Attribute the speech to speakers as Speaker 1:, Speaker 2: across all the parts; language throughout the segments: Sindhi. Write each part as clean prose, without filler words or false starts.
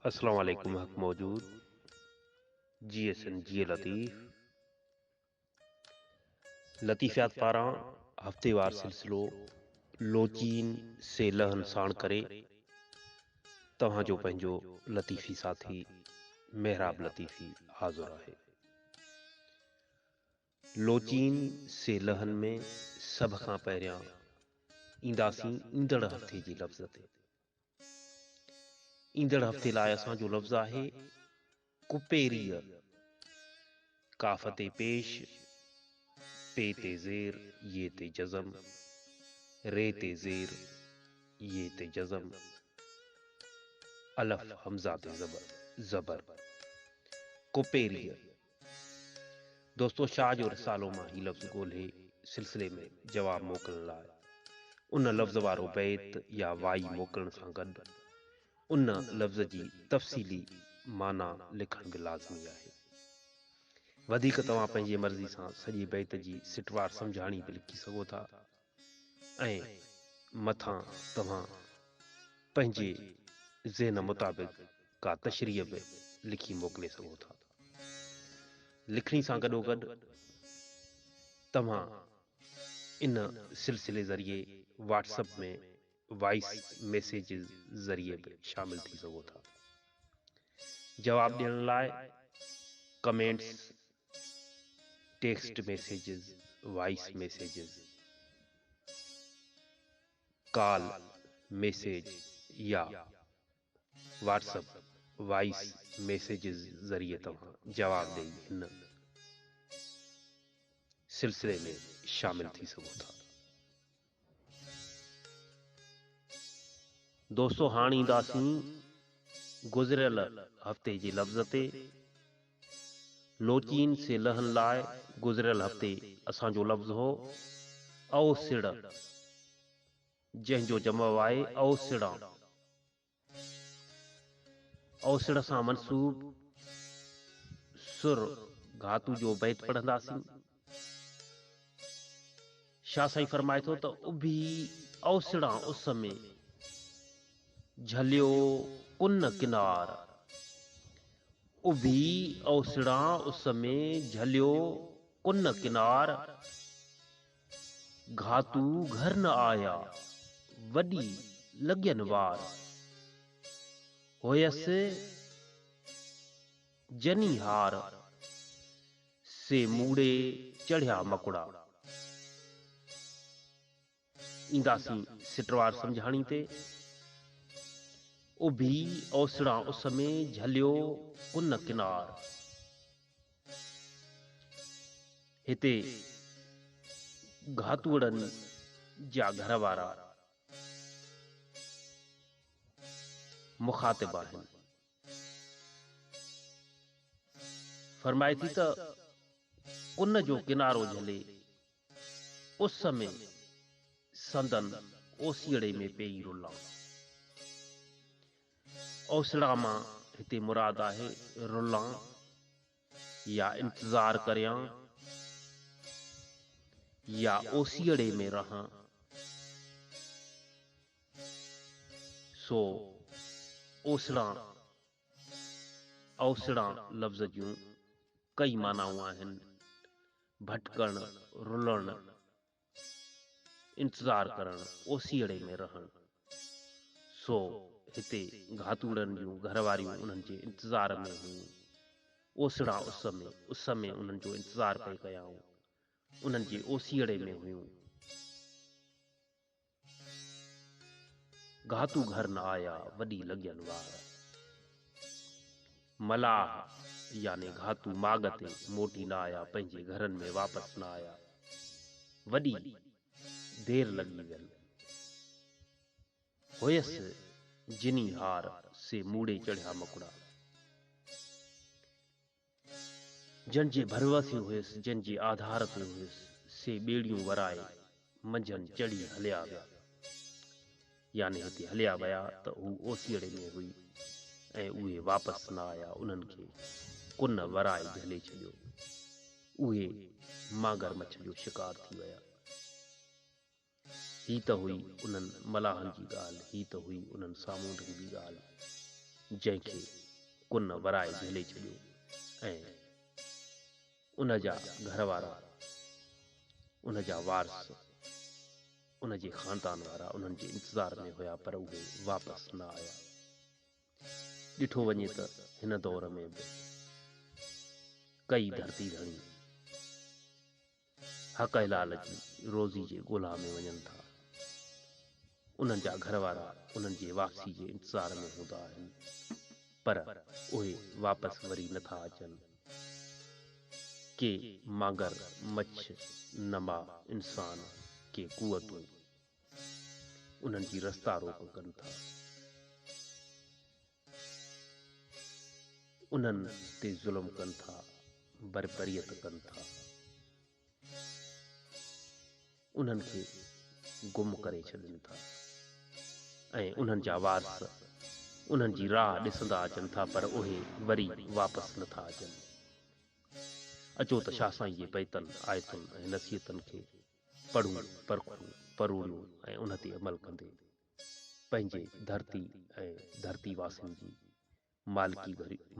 Speaker 1: السلام عليڪم حق موجود جيئي سنڌ جيئي لطيف لطيفيات پاران هفتيوار سلسلو لوچين سي لهن ساڻ ڪري توهان جو پنهنجو لطيفي ساٿي محراب لطيفي حاضر آهي. لوچين سي لهن ۾ سڀ کان پهريان اينداسين ايندڙ هفتي جي لفظ تي. ايندڙ هفتي لاء اسان جو لفظ آهي ڪپيريء، ڪاف تي پيش، پي تي زير، يي تي جزم، ري تي زير، يي تي جزم، الف همزه تي زبر، ڪپيريء. دوستو شاهه جو رسالو مان هي لفظ ڳولهي سلسلي ۾ جواب موڪلڻ لاء ان لفظ وارو بيت يا وائي موڪلڻ سان گڏ ان لفظ جي تفصيلي معنيٰ لکڻ به لازمي آهي. وڌيڪ توهان پنهنجي مرضي سان سڄي بيت جي سٽوار سمجهاڻي به لکي سگهو ٿا ۽ مٿان توهان پنهنجي ذهن مطابق ڪا تشريح به لکي موڪلي سگهو ٿا. لکڻي سان گڏوگڏ توهان ان سلسلي ذريعي واٽس اپ ۾ وائس ميسيجز ذريعي به شامل ٿي سگهو ٿا. جواب ڏيڻ لاء comments, text messages, voice messages, call message يا واٽس اپ وائس ميسيجز ذريعي توهان جواب ڏئي هن سلسلي ۾ شامل ٿي سگهو ٿا. دوستو هاڻ اينداسين گذريل هفتي جي لفظ تي. لوچين سي لهن لاء گذريل هفتي اسان جو لفظ هو اوسڙ جنهن جو جمع آهي اوسڙان. اوسڙ سان منسوب سر گهاتو جو بيت پڙهنداسين. شاهه سائين فرمائي ٿو ته اڀي اوسڙان اس ۾، جهليو ڪن ڪنار. اڀي اوسڙان اس ۾، جهليو ڪن ڪنار. گهاتو گهر نه آيا، وڏي لڳين وار. هيس جني هار، سي موڙي چڙهيا مڪڙا. اينداسين سٽوار سمجهاڻي تي. اڀي اوسڙان اس ۾، جهليو ڪن ڪنار. هتي گهاتوئڙن جا گهر وارا مخاطب آهن. فرمائي ٿي ته ڪن جو ڪنارو جهلي اس ۾ سندن اوسيئڙي ۾ پيئي رلان. اوسڙا مان هتي مراد آهي رلان يا انتظار ڪريان يا اوسيئڙي ۾ رهان. سو اوسڙان، اوسڙان لفظ جون ڪئي معنائون آهن، ڀٽڪڻ، رلڻ، انتظار ڪرڻ، اوسيئڙي ۾ رهڻ. سو هتي گهاتوڙن جون گهر واريون انهن جي انتظار ۾ هيون. اوسڙان اس ۾، اس ۾ انهن جو انتظار پئي ڪيائون. انهن جي اوسيئڙي ۾ هيون. گهاتو گهر نه آيا، وڏي لڳين وار. ملاح يعني گهاتو ماڳ تي موٽي نه آيا، پنهنجي گهرن ۾ واپس نه آيا. وڏي دير لڳي وين. هيس جني هار، سي موڙي چڙهيا مڪڙا. جن جي ڀروسي هيس، جن جي آڌار تي هيس، سي ٻيڙيون ورائي منجهن چڙهي هليا ويا. يعني هتي هليا ويا ته هو اوسيئڙي ۾ هئي ۽ اهي واپس نه آيا، انهن کي ڪن ورائي جهلي ڇڏيو. اهي مانگر مڇ جو شڪار ٿي ويا. هي ته هئي انهن ملاحن جي ڳالهه، هي ته هئي انهن سامونڊين جي ڳالهه. جنهن کي ڪن ورائي جهلي ڇڏيو ۽ ان جا گهر وارا، ان جا وارث، ان جي خاندان وارا انهن جي انتظار ۾ هيا پر اهي واپس نه آيا. ڏٺو وڃي ته هن دور ۾ به ڪئي ڌرتي ڌڻي حق حلال جي روزي جي ڳولا ۾ وڃن ٿا. انهن جا گهر وارا انهن جي واپسي جي انتظار ۾ هوندا آهن پر اهي واپس وري نه ٿا اچن. ڪي مانگر مڇ نما انسان ڪي قوتون انهن جي رستا روڪ ڪن ٿا. انهن تي ظلم ڪن ٿا، بربريت ڪن ٿا. انهن کي گم ڪري ڇڏين ٿا ۽ انهن جا وارث انهن جي راهه ڏسندا اچن ٿا پر اهي وري واپس نه ٿا اچن. اچو ته شاهه سائين جي بيتن، آيتن ۽ نصيحتن کي پڙهون، پرکون، پروڙيون ۽ ان تي عمل ڪندي پنهنجي ڌرتي ۽ ڌرتي واسين جي مالڪي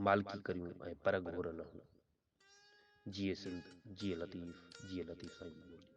Speaker 1: مالڪي ڪريون ۽ پر گهور لهون. جيئي سنڌ، جيئي لطيف، جيئي لطيف سائين جي ٻولي.